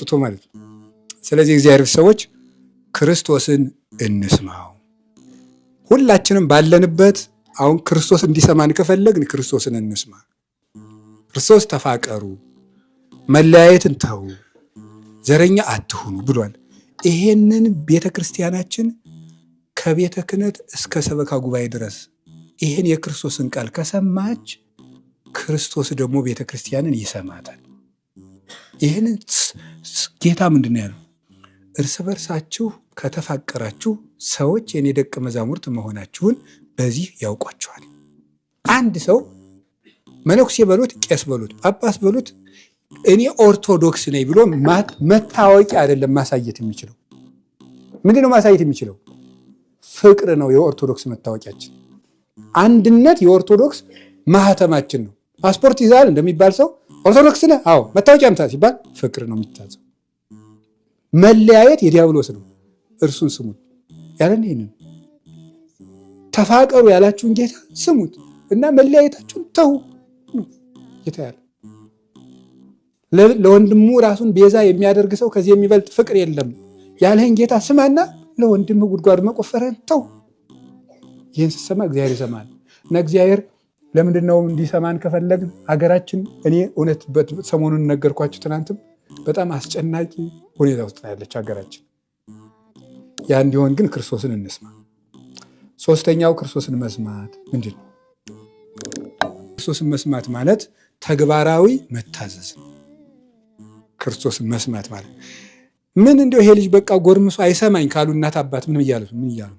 አስወጥቶ ማለት ነው። ስለዚህ እግዚአብሔር ሰዎች ክርስቶስን እንስማው። ሁላችንም ባለንበት አሁን ክርስቶስ እንዲሰማን ከፈለግን ክርስቶስን እንስማ። ክርስቶስ ተፋቀሩ፣ መለያየትን ተዉ፣ ዘረኛ አትሁኑ ብሏል። ይሄንን ቤተ ክርስቲያናችን ከቤተ ክህነት እስከ ሰበካ ጉባኤ ድረስ ይሄን የክርስቶስን ቃል ከሰማች ክርስቶስ ደግሞ ቤተ ክርስቲያንን ይሰማታል። ይህንን ጌታ ምንድን ነው ያለው? እርስ በርሳችሁ ከተፋቀራችሁ ሰዎች የኔ ደቀ መዛሙርት መሆናችሁን በዚህ ያውቋችኋል። አንድ ሰው መነኩሴ በሉት፣ ቄስ በሉት፣ ጳጳስ በሉት እኔ ኦርቶዶክስ ነኝ ብሎ መታወቂያ አይደለም ማሳየት የሚችለው። ምንድን ነው ማሳየት የሚችለው? ፍቅር ነው የኦርቶዶክስ መታወቂያችን። አንድነት የኦርቶዶክስ ማህተማችን ነው። ፓስፖርት ይዛል እንደሚባል ሰው ኦርቶዶክስ ነህ? አዎ። መታወቂያ አምጣ ሲባል ፍቅር ነው የሚታዘው። መለያየት የዲያብሎስ ነው። እርሱን ስሙት ያለን ይህንን ተፋቀሩ ያላችሁን ጌታ ስሙት እና መለያየታችሁን ተው ጌታ ያለ። ለወንድሙ ራሱን ቤዛ የሚያደርግ ሰው ከዚህ የሚበልጥ ፍቅር የለም ያለህን ጌታ ስማና ለወንድም ጉድጓድ መቆፈረን ተው። ይህን ስትሰማ እግዚአብሔር ይሰማል። እና እግዚአብሔር ለምንድን ነው እንዲሰማን ከፈለግን ሀገራችን፣ እኔ እውነት ሰሞኑን ነገርኳችሁ፣ ትናንትም በጣም አስጨናቂ ሁኔታ ውስጥ ያለች ሀገራችን። ያ እንዲሆን ግን ክርስቶስን እንስማ። ሶስተኛው ክርስቶስን መስማት ምንድን ነው? ክርስቶስን መስማት ማለት ተግባራዊ መታዘዝ ነው። ክርስቶስን መስማት ማለት ምን እንደው ይሄ ልጅ በቃ ጎርምሶ አይሰማኝ ካሉ እናት አባት ምን እያሉ ምን እያሉ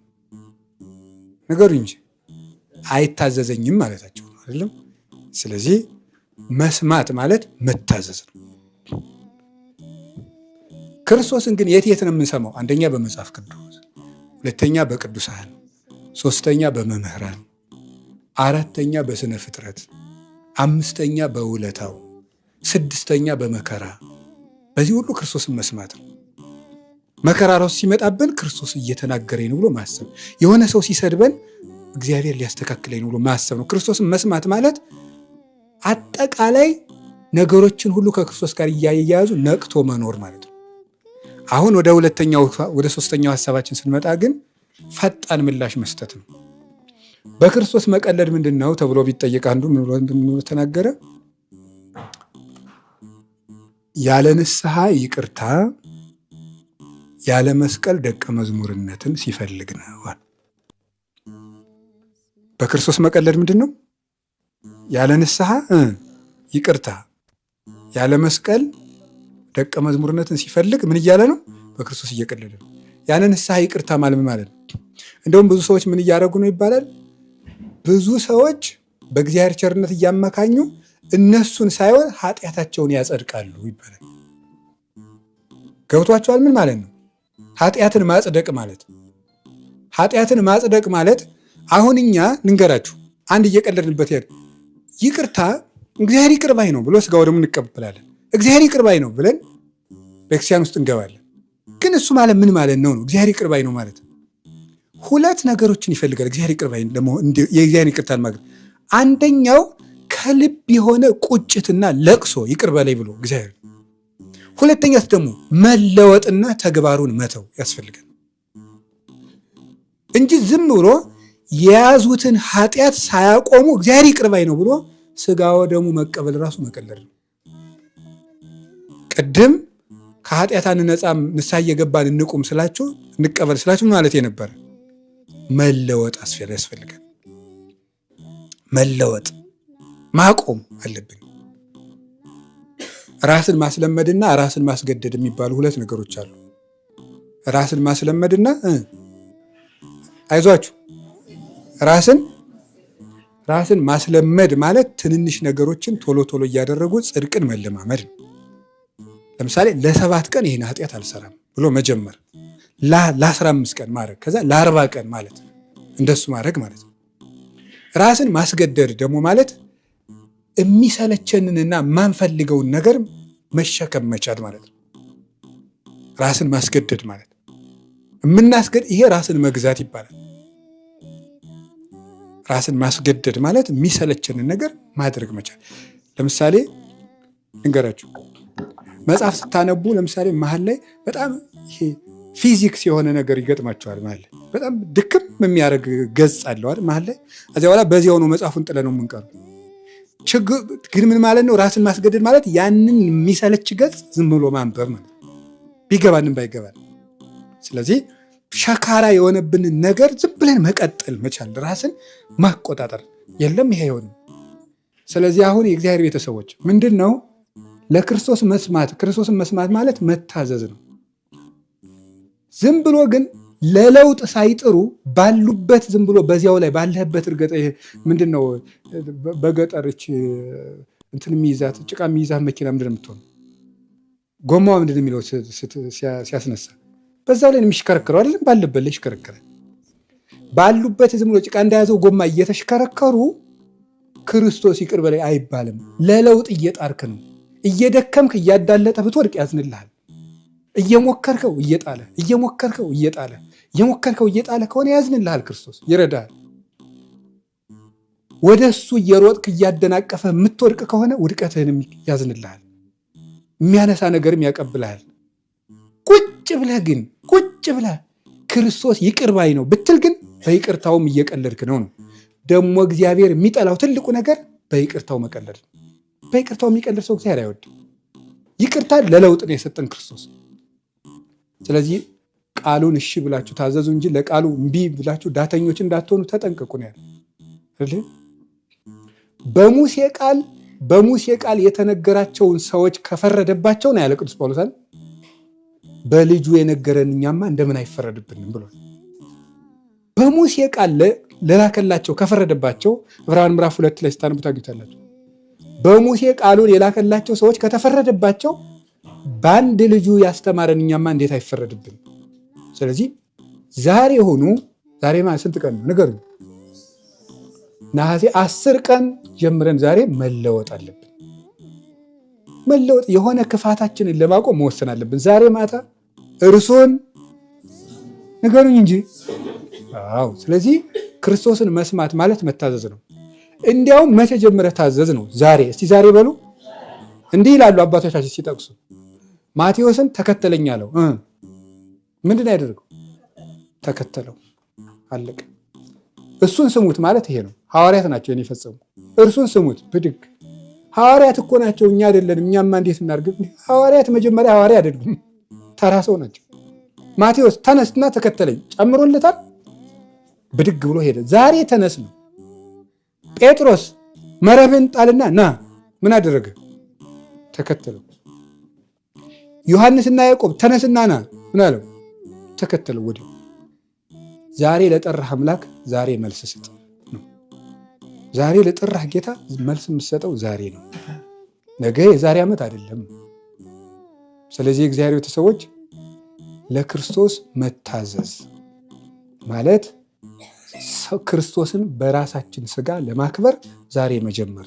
ነገሩ እንጂ አይታዘዘኝም ማለታቸው ነው አይደለም። ስለዚህ መስማት ማለት መታዘዝ ነው። ክርስቶስን ግን የት የት ነው የምንሰማው? አንደኛ በመጽሐፍ ቅዱስ፣ ሁለተኛ በቅዱሳን፣ ሶስተኛ በመምህራን፣ አራተኛ በስነ ፍጥረት፣ አምስተኛ በውለታው፣ ስድስተኛ በመከራ። በዚህ ሁሉ ክርስቶስን መስማት ነው። መከራ ራሱ ሲመጣብን ክርስቶስ እየተናገረኝ ነው ብሎ ማሰብ፣ የሆነ ሰው ሲሰድበን እግዚአብሔር ሊያስተካክለኝ ነው ብሎ ማሰብ ነው። ክርስቶስን መስማት ማለት አጠቃላይ ነገሮችን ሁሉ ከክርስቶስ ጋር እያያያዙ ነቅቶ መኖር ማለት ነው። አሁን ወደ ሁለተኛው ወደ ሶስተኛው ሀሳባችን ስንመጣ ግን ፈጣን ምላሽ መስጠት ነው። በክርስቶስ መቀለድ ምንድን ነው ተብሎ ቢጠየቅ አንዱ ምን ብሎ ተናገረ? ያለ ንስሐ ይቅርታ ያለ መስቀል ደቀ መዝሙርነትን ሲፈልግ ነው። በክርስቶስ መቀለድ ምንድን ነው? ያለ ንስሐ ይቅርታ ያለ መስቀል ደቀ መዝሙርነትን ሲፈልግ ምን እያለ ነው? በክርስቶስ እየቀለደ ነው። ያለ ንስሐ ይቅርታ ማለት ማለት ነው። እንደውም ብዙ ሰዎች ምን እያደረጉ ነው ይባላል። ብዙ ሰዎች በእግዚአብሔር ቸርነት እያመካኙ እነሱን ሳይሆን ኃጢአታቸውን ያጸድቃሉ ይባላል። ገብቷቸዋል? ምን ማለት ነው? ኃጢአትን ማጽደቅ ማለት ኃጢአትን ማጽደቅ ማለት አሁን እኛ ልንገራችሁ፣ አንድ እየቀለድንበት ያለ ይቅርታ እግዚአብሔር ይቅር ባይ ነው ብሎ ስጋ ወደሙ እንቀበላለን። እግዚአብሔር ይቅር ባይ ነው ብለን ቤተክርስቲያን ውስጥ እንገባለን። ግን እሱ ማለት ምን ማለት ነው ነው እግዚአብሔር ይቅር ባይ ነው ማለት ሁለት ነገሮችን ይፈልጋል። እግዚአብሔር ይቅር ባይ የእግዚአብሔር ይቅርታን ማግኘት አንደኛው ከልብ የሆነ ቁጭትና ለቅሶ ይቅር በለኝ ብሎ እግዚአብሔር፣ ሁለተኛስ ደግሞ መለወጥና ተግባሩን መተው ያስፈልጋል እንጂ ዝም ብሎ የያዙትን ኃጢአት ሳያቆሙ እግዚአብሔር ይቅር ባይ ነው ብሎ ስጋ ወደሙ መቀበል ራሱ መቀለድ ነው። ቅድም ከኃጢአት አንነጻም ንስሐ እየገባን እንቁም ስላችሁ እንቀበል ስላችሁ ማለት የነበረ መለወጥ ያስፈልጋል። መለወጥ ማቆም አለብን። ራስን ማስለመድና ራስን ማስገደድ የሚባሉ ሁለት ነገሮች አሉ። ራስን ማስለመድና አይዟችሁ ራስን ራስን ማስለመድ ማለት ትንንሽ ነገሮችን ቶሎ ቶሎ እያደረጉ ጽድቅን መለማመድ ነው። ለምሳሌ ለ7 ቀን ይህን ኃጢአት አልሰራም ብሎ መጀመር፣ ለ15 ቀን ማድረግ፣ ከዛ ለ40 ቀን ማለት እንደሱ ማድረግ ማለት ነው። ራስን ማስገደድ ደግሞ ማለት የሚሰለቸንንና የማንፈልገውን ነገር መሸከም መቻል ማለት ነው። ራስን ማስገደድ ማለት የምናስገድ ይሄ ራስን መግዛት ይባላል። ራስን ማስገደድ ማለት የሚሰለቸንን ነገር ማድረግ መቻል። ለምሳሌ ልንገራችሁ፣ መጽሐፍ ስታነቡ ለምሳሌ መሀል ላይ በጣም ይሄ ፊዚክስ የሆነ ነገር ይገጥማቸዋል። መሀል ላይ በጣም ድክም የሚያደርግ ገጽ አለው አይደል? መሀል ላይ እዚያ በኋላ በዚያው ነው መጽሐፉን ጥለ ነው የምንቀረው። ችግር ግን ምን ማለት ነው? ራስን ማስገደድ ማለት ያንን የሚሰለች ገጽ ዝም ብሎ ማንበብ ማለት ቢገባንም ባይገባን። ስለዚህ ሸካራ የሆነብንን ነገር ዝም ብለን መቀጠል መቻል፣ ራስን ማቆጣጠር የለም ይሄ አይሆንም። ስለዚህ አሁን የእግዚአብሔር ቤተሰቦች ምንድን ነው ለክርስቶስ መስማት፣ ክርስቶስን መስማት ማለት መታዘዝ ነው። ዝም ብሎ ግን ለለውጥ ሳይጥሩ ባሉበት ዝም ብሎ በዚያው ላይ ባለህበት እርገጠ ምንድን ነው በገጠርች እንትን የሚይዛት ጭቃ የሚይዛት መኪና ምንድን ነው የምትሆነው? ጎማዋ ምንድን ነው የሚለው ሲያስነሳ በዛው ላይ የሚሽከረከረው አይደለም፣ ባለበት ላይ ይሽከረከራል። ባሉበት ዝም ብሎ ጭቃ እንደያዘው ጎማ እየተሽከረከሩ ክርስቶስ ይቅር በላይ አይባልም። ለለውጥ እየጣርክ ነው። እየደከምክ እያዳለጠ ብትወድቅ ያዝንልሃል። እየሞከርከው እየጣለ እየሞከርከው እየጣለ እየሞከርከው እየጣለ ከሆነ ያዝንልሃል፣ ክርስቶስ ይረዳሃል። ወደ እሱ እየሮጥክ እያደናቀፈ የምትወድቅ ከሆነ ውድቀትህንም ያዝንልሃል፣ የሚያነሳ ነገርም ያቀብልሃል። ቁጭ ብለህ ግን ቁጭ ብለህ ክርስቶስ ይቅር ባይ ነው ብትል ግን በይቅርታውም እየቀለድክ ነው ነው። ደግሞ እግዚአብሔር የሚጠላው ትልቁ ነገር በይቅርታው መቀለድ ነው። በይቅርታው የሚቀልድ ሰው እግዚአብሔር አይወድም። ይቅርታ ለለውጥ ነው የሰጠን ክርስቶስ። ስለዚህ ቃሉን እሺ ብላችሁ ታዘዙ እንጂ ለቃሉ እምቢ ብላችሁ ዳተኞች እንዳትሆኑ ተጠንቀቁ ነው ያለ። በሙሴ ቃል በሙሴ ቃል የተነገራቸውን ሰዎች ከፈረደባቸው ነው ያለ ቅዱስ ጳውሎስ። በልጁ የነገረን እኛማ እንደምን አይፈረድብንም ብሏል። በሙሴ ቃል ለላከላቸው ከፈረደባቸው ዕብራውያን ምዕራፍ 2 ላይ ስታነቡ ታገኙታላችሁ። በሙሴ ቃሉን የላከላቸው ሰዎች ከተፈረደባቸው በአንድ ልጁ ያስተማረን እኛማ እንዴት አይፈረድብን? ስለዚህ ዛሬ ሆኑ ዛሬ ማለት ስንት ቀን ነው ንገሩኝ? ነሐሴ 10 ቀን ጀምረን ዛሬ መለወጥ አለብን። መለወጥ የሆነ ክፋታችንን ለማቆም መወሰን አለብን። ዛሬ ማታ እርሱን ንገሩኝ እንጂ። አዎ። ስለዚህ ክርስቶስን መስማት ማለት መታዘዝ ነው። እንዲያውም መቼ ጀምረህ ታዘዝ ነው? ዛሬ። እስቲ ዛሬ በሉ። እንዲህ ይላሉ አባቶቻችን ሲጠቅሱ ማቴዎስን ተከተለኝ አለው። ምንድን ነው ያደረገው? ተከተለው። አለቀ። እሱን ስሙት ማለት ይሄ ነው። ሐዋርያት ናቸው የኔ የፈጸሙ። እርሱን ስሙት ብድግ። ሐዋርያት እኮ ናቸው፣ እኛ አይደለንም። እኛማ እንዴት እናድርግ? ሐዋርያት መጀመሪያ ሐዋርያ አይደሉም፣ ተራ ሰው ናቸው። ማቴዎስ ተነስና ተከተለኝ ጨምሮለታል። ብድግ ብሎ ሄደ። ዛሬ ተነስ ነው። ጴጥሮስ መረብን ጣልና ና፣ ምን አደረገ? ተከተለው። ዮሐንስና ያዕቆብ ተነስና ና፣ ምን አለው? ተከተለው። ወዲያው ዛሬ ለጠራህ አምላክ ዛሬ መልስ ስጥ ነው። ዛሬ ለጠራህ ጌታ መልስ የምትሰጠው ዛሬ ነው፣ ነገ የዛሬ ዓመት አይደለም። ስለዚህ የእግዚአብሔር ቤተሰቦች ለክርስቶስ መታዘዝ ማለት ክርስቶስን በራሳችን ስጋ ለማክበር ዛሬ መጀመር።